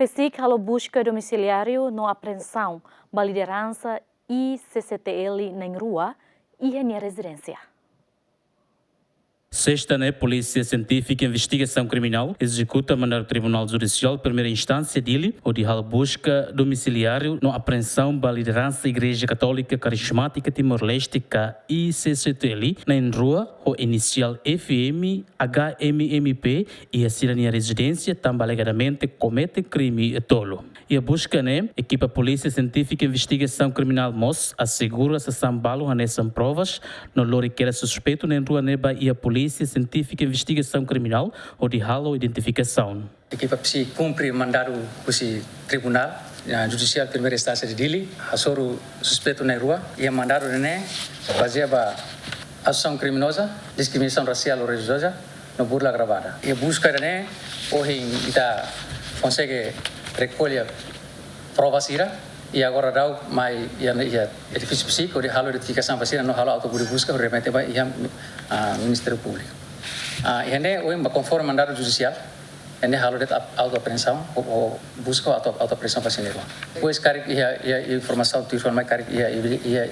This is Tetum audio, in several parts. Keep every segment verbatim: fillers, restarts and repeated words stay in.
PCIC halo buska domisiliáriu no apreensaun ba lideransa I C C T L na'in-rua iha nia rezidénsia. Sesta ne'e, Polísia Sientífika Investigasaun Kriminál ezekuta mandadu Tribunál Judisiál Primeira Instánsia Dili, hodi halo buska domisiliáriu no apreensaun ba lideransa Igreja Katólika Karismátika Timor-Leste ka I C C T L na'in-rua, ho inisiál F M, H M M P, iha sira-nia rezidénsia, tanba alegadamente komete krime tolu. Iha buska ne'e, ekipa Polísia Sientífika Investigasaun Kriminál mós asegura sasán balu hanesan provas, no lori kedas suspeitu na'in-rua ne'e ba iha Polísia Sientífika Investigasaun Kriminál, hodi halo identifikasaun. Ekipa PCIC kumpre mandadu husi Tribunál, ah, Judisiál Primeira Instánsia de Dili, hasoru suspeitu na'in-rua, iha mandadu ne'e bazeia ba asosiasaun kriminoza, diskriminasaun rasiál ou relijioza, no burla agravada. Iha buska ne'e, ohin ita konsege rekolla prova sira, i agora daudaun mai iha, iha edifísiu PCIC, hodi halo identifikasaun ba sira, no halo autu ba buska, remete ba iha, ah, Ministériu Públiku. Ah, iha ne'e, ohin ba konforme mandadu judisiál, ne'e halo de'it ap-, autu apreensaun, ou, ou buska autu, autu apreensaun ba sira na'in-rua. Depois karik iha, iha informasaun tuirfali mai, karik iha, iha, iha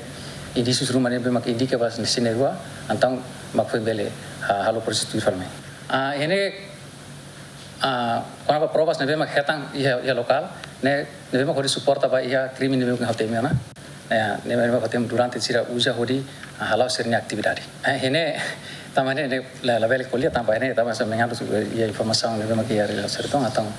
indísius ruma ne'ebé mak indika ba sira na'in-rua, entaun mak foin bele, ah, halo prosesu tuirfali mai. Ah, iha ne'e, ah, kona-ba provas ne'ebé mak hetan iha, iha lokál, ne'e, ne'ebé mak hodi suporta ba iha krime ne'ebé mak ha'u temi ona. Ya, ne'ebé mak ha'u temi durante sira uza hodi, ah, hala'o sira-nia atividade. Eh, iha ne'e, tanba ne'e, ne'e la, labele ko'alia, tanba ne'e, tanba hanesan mengadu iha informasaun ne'ebé mak iha reál sira-nia mão, entaun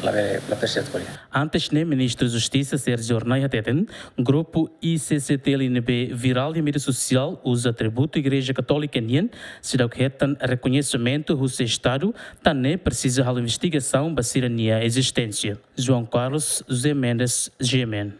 labele, la persiste ko'alia. Antes ne'e, Ministru Justisa Sérgio Hornai hateten, grupu I C C T L ne'ebé virál iha média sosiál uza atributu Igreja Katólika nian, seidauk hetan rekoñesimentu husi Estadu, tan ne'e presiza halo investigasaun ba sira-nia ezisténsia. João Carlos, José Mendes, G M N.